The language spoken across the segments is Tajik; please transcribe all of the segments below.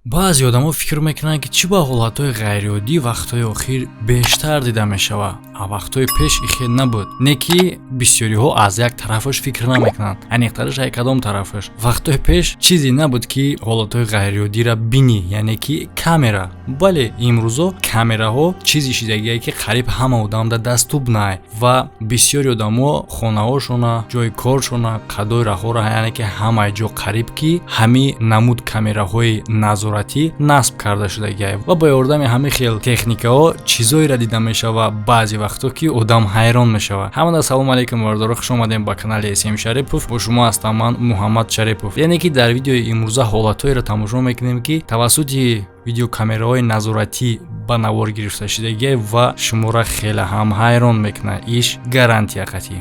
Баъзе одамо фикр мекунанд, ки чӣ ба ҳолатҳои ғайриоддӣ вақтҳои охир бештар дида мешавад, а вақтҳои пеш ихел набуд. Не ки бисёриҳо аз як тарафаш фикр намекунанд, аниқтараш ай кадом тарафаш. Вақтҳои пеш чизе набуд, ки ҳолатҳои ғайриоддиро бинӣ, яъне ки камера. Бале, имрӯзо камераҳо чизе шидагие, ки қариб ҳама одамда дастуб най ва бисёри одамо хонаҳошона, ҷои коршона, қадои раҳора, яъне ки ҳамаи ҷо қариб ки ҳамин намуд камераҳои назоратӣ насб карда шудагиай ва ба ёрдами ҳамин хел техникаҳо чизоеро дида мешавад баъзе вақтҳо, ки одам ҳайрон мешавад. Ҳамада салому алайкум, бардоро, хуш омадем ба канали СМ Шарипов. Бо шумо ҳастам ман, Муҳаммад Шарипов. Яъне ки дар видеои имрӯза ҳолатҳоеро тамошо мекунем, ки тавассути видеокамераҳои назоратӣ ба навор гирифта шудагиай ва шуморо хеле ҳам ҳайрон мекунад. Иш гарантия қатъӣ.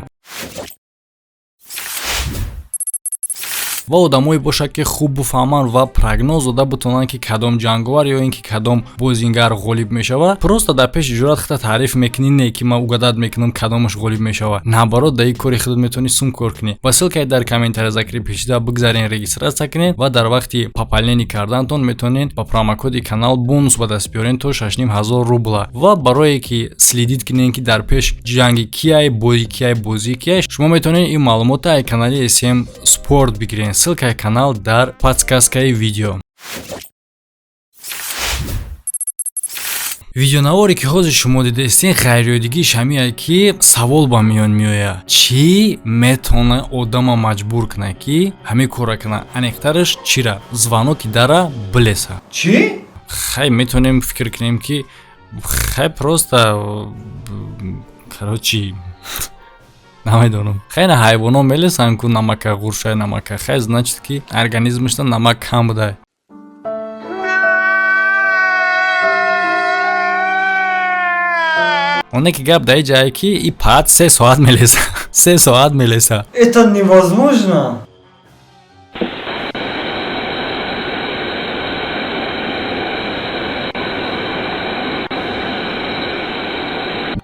Ва одамое бошад, ки хуб буфаҳманд ва прогноз дода бутонанд, ки кадом ҷанговар ё ин ки кадом бозингар ғолиб мешавад. Просто дар пеши ҷуръат хита таъриф мекунӣ, не ки ман угадать мекунам, кадомаш ғолиб мешавад. Наоборот, дар ин кори худат метавонӣ сум кор кунӣ. Ба ссылкаи дар комментария закрепишида бигзарен, регистрация кунед ва дар вақти пополнение кардантон метавонед ба промокоди канал бонус ба даст биёрен то 6500 рубла. Ва барое ки следить кунед, ки дар пеш ҷанги кияй, бои кияй, бозии кияй, шумо метавонед ин маълумотро ай канали СМ Спорт бигиред. Ссылкаи канал дар подсказкаи видео. Видеонаворе, ки ҳозир шумо дидаистед, ғайриоддигиш ҳамие, ки савол ба миён меояд: чӣ метавона одама маҷбур кунад, ки ҳамин корра кунад? Аниқтараш, чира звоноки дара билеса? Чӣ? Хай, метавонем фикр кунем, ки хай, просто, короче, намедонам, хай, на ҳайвоно мелесанд ку намака, ғуршаи намака. Хай, значит, ки организмашда намак кам буда. Оне ки гап дар ҷае, ки и паат 3 соат мелеса, 3 соат мелеса. Это невозможно.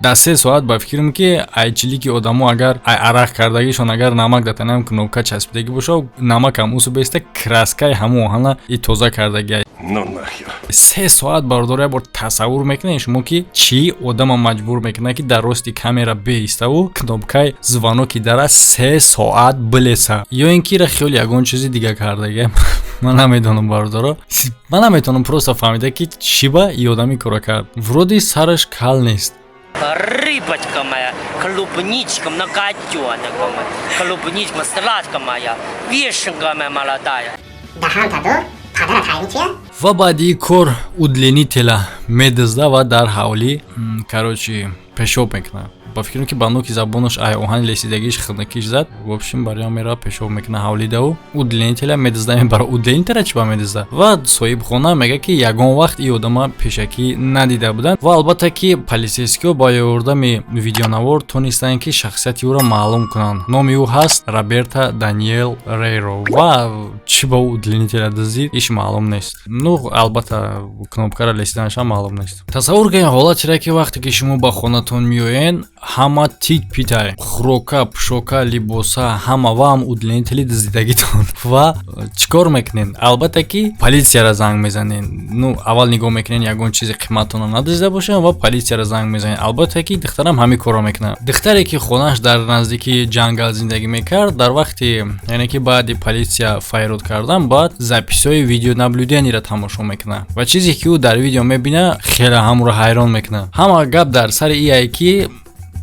Дар 3 соат ба фикрам, ки айчилики одамо, агар ай арақ кардагишон, агар намак дар танаам кнопка часпидагӣ боша, намакам усу беста краскаи ҳамон оҳана и тоза кардагӣ. Ну нахер. 3 соат, бардор, як бор тасаввур мекунед шумо, ки чӣ одама маҷбур мекунад, ки дар рости камера беиставу кнопкаи звоноки дара 3 соат билеса? Ё ин ки ра хиёли ягон чизи дига кардага, ман намедонам, бардоро, ман наметавонам просто фаҳмида, ки чӣ ба и одами кора кард. Вроде сараш кал нест. Рыбочка моя, клубничка, многотенка моя, клубничка сладкая моя, вишенка моя молодая. Даҳанта дур, падарат ҳайни чия? Ва баъди кор удлинителя медизда ва дар ҳавлӣ, короче, пешоб мекунад. Ба фикрам, ки ба нуки забонаш ай оҳани лесидагиш хинакиш зад. В общем, бароям мерава, пешоб мекунад ҳавлидаву удлинителя медизда, мебара. Удлинителя чӣ ба медизда? Ва соҳибхона мега, ки ягон вақт и одама пешакӣ надида буданд. Ва албатта, ки полицейскиҳо ба ёрдами видеонавор тонистанд, ки шахсияти ӯро маълум кунанд. Номи ӯ ҳаст Роберта Даниэл Рейро. Ва чӣ ба ӯ удлинителя дуздид, иш маълум нест. Ну, албатта, кнопкаро лесиданашам маълум нест. Тасаввур кунед ҳолатеро, ки вақте ки шумо ба хонатон меоед, ҳама тит питай, хӯрока, пӯшока, либоса, ҳама, ва ҳам удлинители дуздидагитон. Ва чӣ кор мекунед? Албатта, ки полисияро занг мезанед. Ну, аввал нигоҳ мекунед, ягон чизи қиматона надуздида бошад, ва полисияро занг мезанед. Албатта, ки духтарам ҳамин корро мекунад. Духтаре, ки хонааш дар наздикии ҷангал зиндагӣ мекард, дар вақти, яъне ки баъди полисия файрод кардан, баъд записҳои видеонаблюдениеро тамошо мекунад ва чизе, ки ӯ дар видео мебинад, хеле ҳамро ҳайрон мекунад. Ҳама гап дар сари ие, ки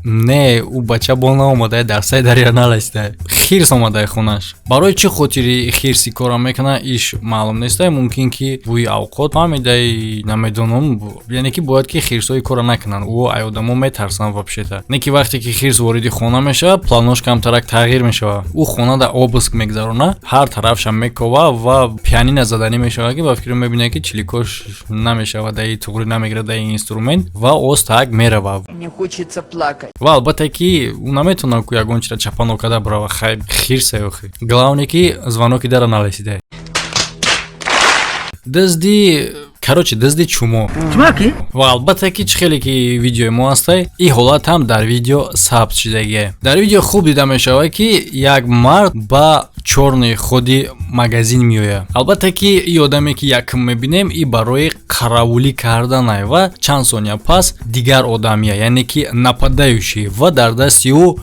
не, ӯ бача бо наомада, дар сари дарё наласида, хирс омадаи хонаш. Барои чӣ хотири хирси кора мекунад, иш маълум неста. Мумкин, ки бӯи авқот фаҳмидаи, намедонам. Яъне ки бояд, ки хирсҳои кора накунанд, ӯ ай одамо метарсанд вообще-то. Не ки вақте ки хирс вориди хона мешавад, планош камтарак тағйир мешавад. Ӯ хона дар обыск мегзарона, ҳар тарафша мекова ва пианина заданӣ мешавад, ки ба фикр мебинад, ки чиликош намешавад, даи туғрӣ намегирад даи инструмент ва остак мерава. Мне хочется плакать. Ва албатта, ки ӯ наметавонад ку ягон чира чапано карда барава. Хай, хирсе охи, главное, ки звоноки дара налесида. Дизди Короче, дизди чумо. Ва албатта, ки чӣ хеле ки видеои мо ҳастай, ин ҳолат ҳам дар видео сабт шудагие. Дар видео хуб дида мешавад, ки як мард ба чёрный ходи магазин меояд. Албатта, ки и одаме, ки якм мебинем, и барои қаравулӣ карданай, ва чанд сония пас дигар одам меяд, яъне ки нападающий, ва дар дасти ӯ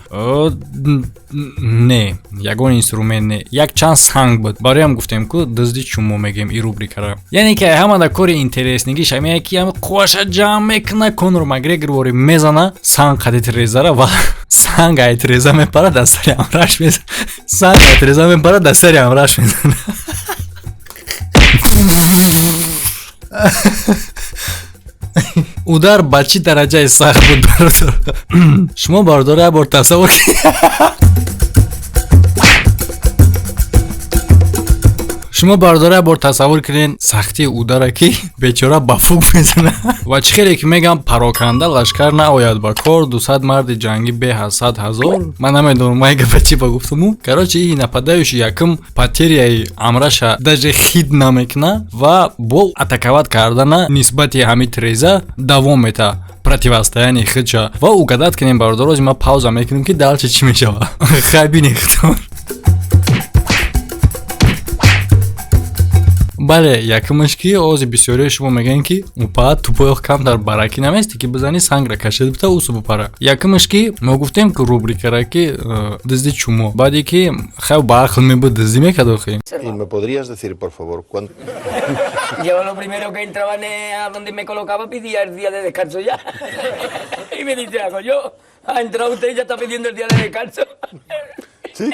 не ягон инструмент, не, як чанд санг буд. Бароям гуфтем, ку дизди чумо мегем и рубрикара. Яъне ки ҳамада кори интереснигиш ҳамяе, ки ҳами қувваша ҷамъ мекуна, Конор Макгрегор вори мезана санг қади тирезара, ва санг ай тиреза мепара, дар сари ҳамраш мезана. Санг ай тиреза мепара, дар сари ҳамраш мезана. Удар ба чӣ дараҷаи сахт буд, бародар? Шумо, бародар, як бор тасаввур. Шумо, бародаро, як бор тасаввур кунед сахтии удара, ки бечора ба фук мезана. Ва чӣ хеле ки мегам, пароканда лашкар наояд ба кор, 200 марди ҷангӣ беҳ аз 100 000. Ман намедонам, ман гапа чӣ ба гуфтаму. Короче, и нападающий якум потеряи амраша даже хид намекуна ва бо атаковать кардана нисбати ҳамин тиреза давом мета противостояние худша. Ва угадать кунем, бародаро, ма пауза мекунем, ки дальше чӣ мешава. Хай, бинед худтон. Бале, якумаш, ки ози бисёрии шумо мегӯянд, ки упа тупоёх камтар баракӣ намести, ки бизани сангра кашид бита усу бупара. Якумаш, ки мо гуфтем, ки рубрикара ки дизди чумо, баъде ки хай ба ақл мебуд, диздӣ мекард охи. ¿Y me podrías decir, por favor, cuánto? Yo lo primero que entraba a donde me colocaba pedía el día de descanso ya. Y me dice, hago yo, ha entrado usted y ya está pidiendo el día de descanso. ¿Sí?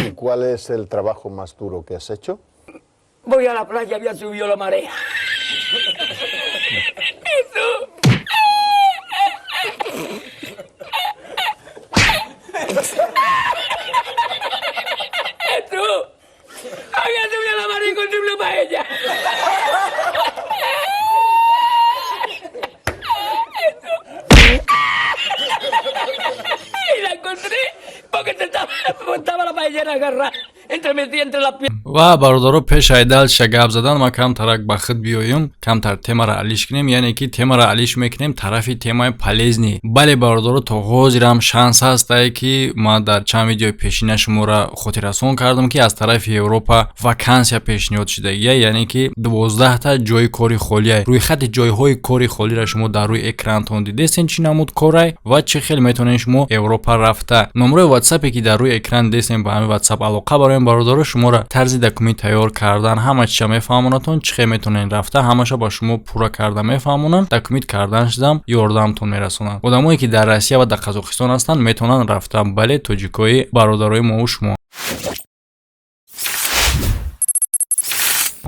¿Y cuál es el trabajo más duro que has hecho? Voy a la playa, había subido la marea. Jesús. Jesús. Había subido la marea y encontré una paella. Y la encontré porque estaba la paellera agarrada entre metida entre las piernas. Ва бародаро, пеш ай дальше гап задан, ма камтарак ба худ биёем, камтар темара алиш кунем, яъне ки темара алиш мекунем тарафи темаи полезный. Бале, бародаро, то ҳозирам шанс ҳастае, ки ман дар чанд видеои пешина шуморо хотиррасон кардам, ки аз тарафи Европа вакансия пешниҳод шудагия, яъне ки 12-та ҷои кори холия. Рӯйхати ҷойҳои кори холиро шумо дар рӯи экрантон дидестен, чӣ намуд корай ва чӣ хел метавонед шумо Европа рафта. Номрои ватсапе, ки дар рӯи экран дидестен, ба ҳамин ватсап алоқа бароем, бародаро. Шуморо тарзи документ тайёр кардан, ҳама чиза мефаҳмонатон, чӣ хел метавонед рафта, ҳамаша ба шумо пурра карда мефаҳмонам. Документ кардан шудам ёрдамтон мерасонанд. Одамое, ки дар Россия ва дар Қазоқистон ҳастанд, метавонанд рафта. Бале, тоҷикои бародарои мову шумо.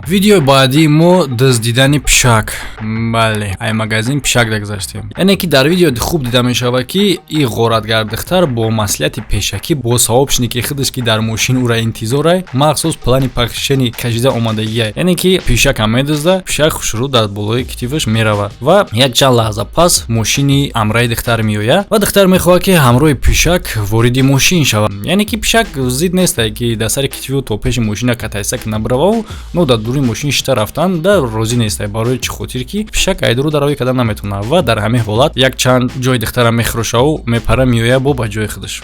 Видеои баъдии мо дуздидани пишак. Бале, ай магазин пишак дагзаштем. Яъне ки дар видео хуб дида мешавад, ки и ғоратгар духтар бо маслиҳати пешакӣ бо сообщники худаш, ки дар мошин ӯра интизорай, махсус плани похищения кашида омадагиай. Яъне ки пишакам медузда, пишак хушрӯ дар болои китифаш меравад, ва як чанд лаҳза пас мошини амраи духтар меояд, ва духтар мехоҳад, ки ҳамроҳи пишак вориди мошин шавад. Яъне ки пишак зид нестай, ки дар сари китифи то пеши мошина катайсак набаравау, но дар дури мошин шита рафтан да розӣ нестай. Барои чӣ хотир ки пишак айдуру даравӣ карда наметавонад. Ва дар ҳамин ҳолат як чанд ҷои духтара мехӯрошаву мепара, меояд бо ба ҷои худаш.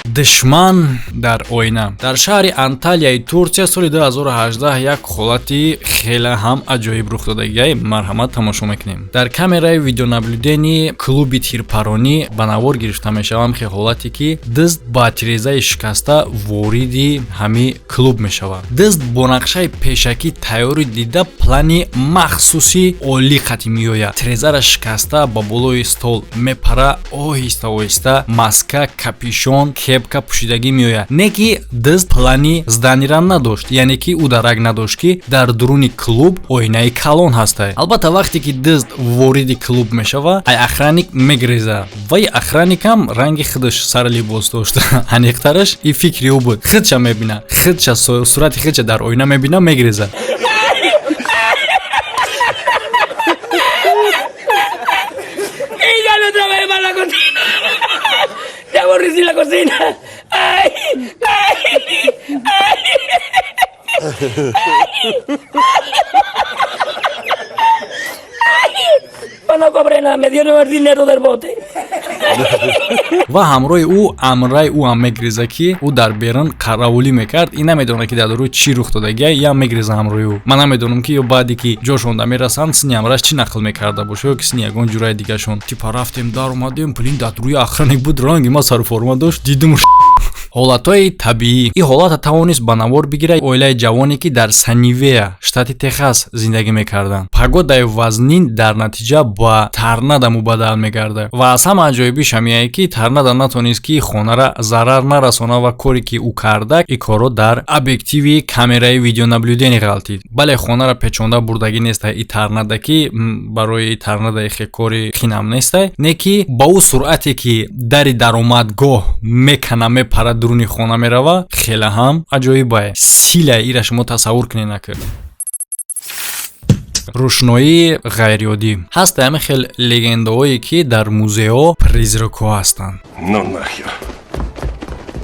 Душман дар оина. Дар шаҳри Анталияи Турсия соли 2018 як ҳолати хеле ҳам аҷоиб рух додагиай. Марҳамат, тамошо мекунем. Дар камераи видеонаблюдении клуби тирпаронӣ ба навор гирифта мешавам хе ҳолате, ки дизд ба тирезаи шикаста вориди ҳами клуб мешавад. Дизд бо нақшаи пешакӣ тайёрӣ дида, плани махсуси олӣ қатӣ меояд. Тирезара шикаста, ба болои стол мепара, оҳиста оҳиста маска, капюшон, кепка пӯшидагӣ меояд. Не ки дизд плани зданира надошт, яъне ки ӯ дарак надошт, ки дар дуруни клуб оинаи калон ҳастай. Албатта, вақте ки дизд вориди клуб мешава, ай охранник мегреза, вай охранникам ранги худаш сари либос дошт. Аниқтараш, и фикри ӯ буд, худша мебина, худша сурати худша дар оина мебина, мегреза. Y ya no trabajé más la cocina. Ya Aborrecí la cocina. ¡Ay! ¡Ay! ¡Ay! ¡Ay! Pues no cobré nada, me dieron el dinero del bote. Ва ҳамроҳи ӯ амраи ӯ ҳам мегреза, ки ӯ дар берун қаравулӣ мекард. Ин намедонад, ки дар рӯй чӣ рух додагия, ям мегреза ҳамроҳи ӯ. Ман намедонам, ки ё баъде ки ҷошонда мерасанд, сини амраш чӣ нақл мекарда боша ё ки сини ягон ҷураи дигашон. Типа рафтем, даромадем, блин, дар рӯи охранник буд, ранги ма сару форма дошт, дидим. Ҳолатҳои табиӣ. Ин ҳолата тавонист ба навор бигирад оилаи ҷавоне, ки дар Саннивейл, штати Техас, зиндагӣ мекарданд. Погодаи вазнин дар натиҷа ба торнадо мубаддал мегардад ва аз ҳама аҷоибиш ҳамияе, ки торнадо натонист, ки хонара зарар нарасона ва коре, ки ӯ карда, ин корро дар объективи камераи видеонаблюдение ғалтид. Бале, хонара печонда бурдагӣ нестай и торнадо, ки барои торнадо ихе кори хинам нестай, не ки ба ӯ суръате, ки дари даромадгоҳ мекана, мепарад, дуруни хона мерава, хеле ҳам аҷоибае. Силаи ира шумо тасаввур кунед накард. Рӯшноии ғайриоддӣ. Ҳаст ҳамин хел легендаҳое, ки дар музейҳо призракҳо ҳастанд. Ну нахер.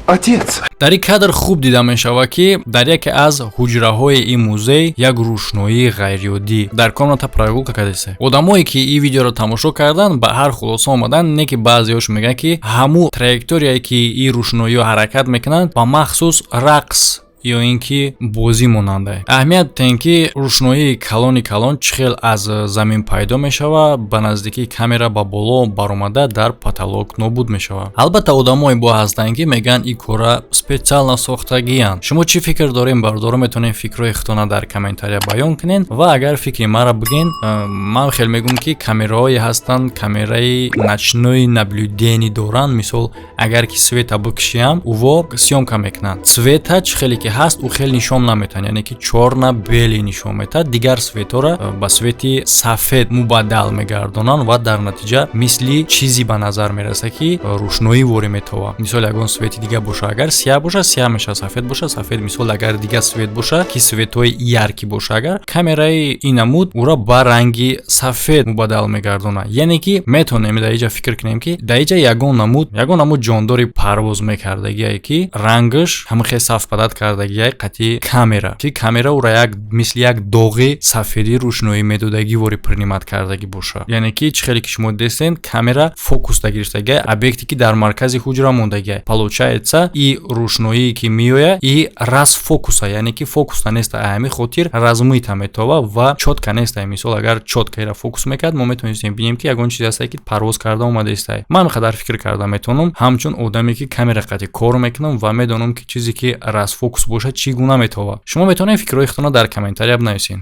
Отец! Дар ин кадр хуб дида мешавад, ки дар яке аз ҳуҷраҳои ин музей як рӯшноии ғайриоддӣ дар комната прогулка кардааст. Одамое, ки ин видеоро тамошо карданд, ба ҳар хулоса омаданд, не ки баъзеҳош мегӯянд, ки ҳамун траекторияе, ки ин рӯшноиҳо ҳаракат мекунанд, ба махсус рақс ё ин ки бозӣ монанда. Аҳамият диҳем, ки рӯшноии калони калон чӣ хел аз замин пайдо мешавад, ба наздикии камера ба боло баромада, дар потолок нобуд мешавад. Албатта, одамое бо ҳастанд, ки мегӯянд, ин кора специально сохтагиянд. Шумо чӣ фикр дорем, бародаро? Метавонем фикрҳои худтона дар комментария баён кунед. Ва агар фикри маро бигӯен, ман хел мегӯям, ки камераҳое ҳастанд, камераи ночной наблюдение доранд. Мисол, агар ки света бикшиям, уво съёмка мекунанд. Света чӣ хеле ки ҳаст, ӯ хеле нишон наметаҳад, яъне ки чёрно-белый нишон метаҳад, дигар светҳоро ба свети сафед мубаддал мегардонанд ва дар натиҷа мисли чизе ба назар мерасад, ки рӯшноӣ ворӣ метовад. Мисол, ягон свети дига боша, агар сияҳ боша, сияҳ мешавад, сафед боша, сафед. Мисол, агар дигар свет боша, ки светҳои яркий боша, агар камераи ин намуд ӯро ба ранги сафед мубаддал мегардонад. Яъне ки метавонем дар иҷа фикр кунем, ки дар иҷа ягон намуд ҷондори парвоз мекардагие, ки рангаш ҳамин хел совпадать кардагиай қатъи камера, ки камера ӯро як мисли як доғи сафедӣ рӯшноӣ медодагӣ вори принимать кардагӣ боша. Яъне ки чӣ хеле ки шумо дидестен, камера фокусда гирифтагиай объекте, ки дар маркази ҳуҷра мондагиай. Получается, и рӯшноие, ки меояд, и расфокуса, яъне ки фокуста неста, ҳамин хотир размыто метова ва чётко неста. Мисол, агар чётко ира фокус мекард, мо метавонистем бинем, ки ягон чизе ҳастае, ки парвоз карда омадаистай. Ман қадар фикр карда метавонам, ҳамчун одаме, ки камера қатъи кор мекунам ва медонам, ки чизе, ки расфокус бошад, чӣ гуна метова. Шумо метавонед фикрҳои худтонро дар комментария бинависед.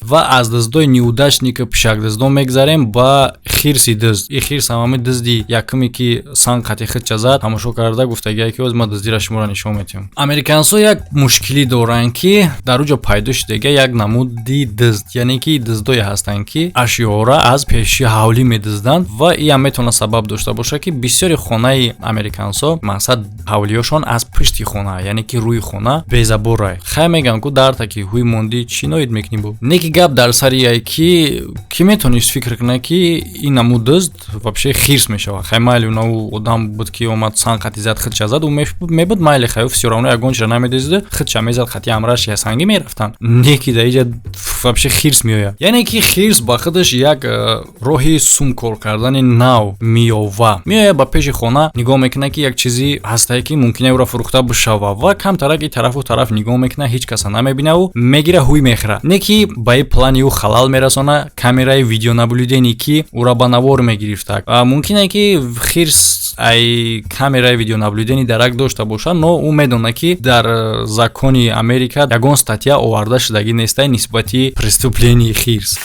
Ва аз дуздои неудачника, пишакдуздон, мегзарем ба хирси дузд. И хирс ҳамами дузди якуме, ки санг қати хидча зад, тамошо карда гуфтагие, ки оз ма дуздира шуморо нишон метиҳам. Американсо як мушкилӣ доранд, ки дар уҷо пайдо шудага як намуди дузд, яъне ки дуздое ҳастанд, ки ашёҳоро аз пеши ҳавлӣ медузданд. Ва иам метавонад сабаб дошта бошад, ки бисёри хонаи американсо, мақсад, ҳавлиёшон аз пушти хона, яъне ки рӯи хона безаборай. Хай, мегӯям ку дарта ки ҳуй мондӣ, чӣ ноид мекунӣ бо не ки гап дар сари яй, ки метавонист фикр кунад, ки ин намуд дузд вообще хирс мешавад? Хай, майли, унау одам буд, ки омад, санг қати зад, хидча зад, ӯ мебуд, майли, хай, всё равно ягон чиро намедизд, хидча мезад, қати амраш ясангӣ мерафтанд. Не ки дар иҷа вообще хирс меояд. Яъне ки хирс ба худаш як роҳи сум кор кардани нав меёва. Меояд ба пеши хона, нигоҳ мекунад, ки як чизи ҳастае, ки мумкин ӯро фурӯхта бишава, ва камтарак и тарафу тараф нигоҳ мекунад, ҳеҷ каса намебинаву мегира, ҳуй мехӯра. Не ки ба ин плани ӯ халал мерасона камераи видеонаблюдение, ки ӯра ба навор мегирифта. Мумкине, ки хирс ай камераи видеонаблюдение дарак дошта бошад, но ӯ медонад, ки дар закони Америка ягон статья оварда шудагӣ нестай нисбати преступлении хирс.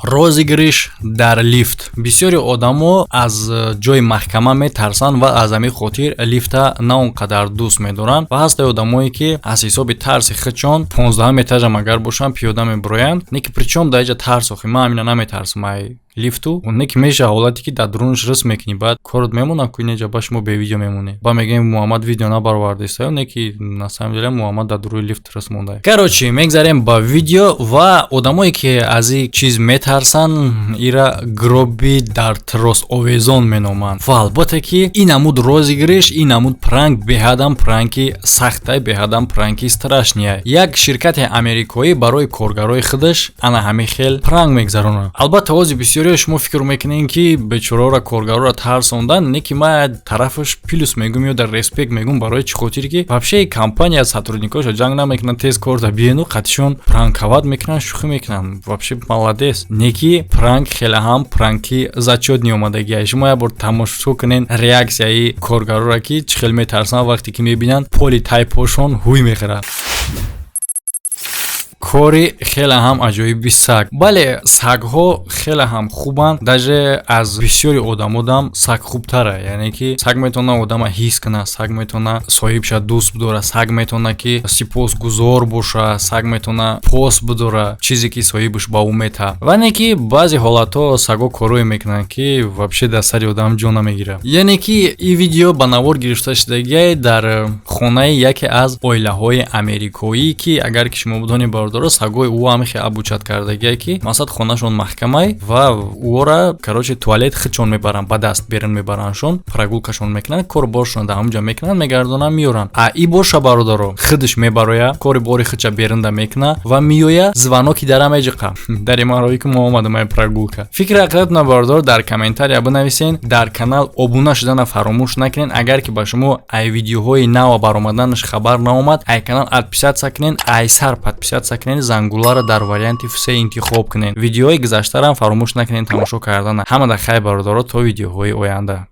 Розыгрыш дар лифт. Бисёри одамо аз ҷои маҳкама метарсанд ва аз ҳамин хотир лифта на он қадар дӯст медоранд. Ва ҳастаи одамое, ки аз ҳисоби тарси худшон 15-ум этажам агар бошанд, пиёда мебуроянд. Не ки причём дар иҷа тарс охи? Ман ҳамина наметарсам ай. Лифту не ки меша, ҳолате ки дар дурунаш рис мекунӣ, баъд корот мемонад ку, инеҷа ба шумо бе видео мемонед, ба мегӯем, Муҳаммад видео набаровардеста, не ки на самом деле Муҳаммад дар дуруи лифт рис монда. Короче, мегзарем ба видео. Ва одамое ки аз ин чиз метарсанд, ира гроби дар трос овезон меноманд. Ва албатта ки ин намуд розыгрыш, ин намуд пранк беҳадам пранки сахтай, беҳадам пранки страшный. Як ширкати америкоӣ барои коргарои худаш ана ҳамин хел пранк мегзаронад. Албатта, ҳозир бисёриҳо шумо фикр мекунед, ки бечораро, коргароро тарсондан, не ки ман тарафаш плюс мегӯм ё дар респект мегӯм. Барои чӣ хотире ки вообще компания сотрудникоша ҷанг намекунад, тез корда биену қатишон пранковать мекунанд, шӯхӣ мекунанд. Вообще молодец. Не ки пранк хеле ҳам пранки зачётный омадагия. Шумо як бор тамошо кунед реаксияи коргарора, ки чӣ хел метарсанд, вақте ки мебинанд, поли тайпошон ҳуй мехӯрад. Кори хеле ҳам аҷоиби саг. Бале, сагҳо хеле ҳам хубанд, даже аз бисёри одамодам саг хубтара. Яъне ки саг метавона одама ҳис кунад, саг метавона соҳибша дӯст бидора, саг метавона ки сипосгузор боша, саг метавона пос бидора чизе ки соҳибаш ба ӯ метаҳад. Ва не ки баъзе ҳолатҳо сагҳо корое мекунанд, ки вообще дар сари одам ҷо намегирад. Яъне ки ин видео ба навор гирифта шудагиай дар хонаи яке аз оилаҳои америкоӣ, ки агар ки шумо бидонед, бародаро, сагои ӯ ҳам хеле обучать кардагие, ки масалан хонашон маҳкамай ва ӯра, короче, туалет худшон мебаранд, ба даст берун мебарандшон, прогулкашон мекунанд, кору боршон дар ҳамонҷа мекунанд, мегардонанд, меёранд. А и боша, бародаро, худаш мебароя, кори бори худша берунда мекуна ва меоя, звоноки дара меҷиқа: «Дари маро ки, мо омадам ай прогулка». Фикри ақидатона, бародаро, дар комментария бинависен. Дар канал обуна шудана фаромӯш накунед. Агар ки ба шумо ай видеоҳои нав баромаданаш хабар наомад, ай канал отписаться кунед, ай сар подписаться кунед, зангуларо дар варианти все интихоб кунед. Видеоҳои гузаштаам фаромӯш накунед тамошо кардана. Ҳамада хайр, бародаро, то видеоҳои оянда.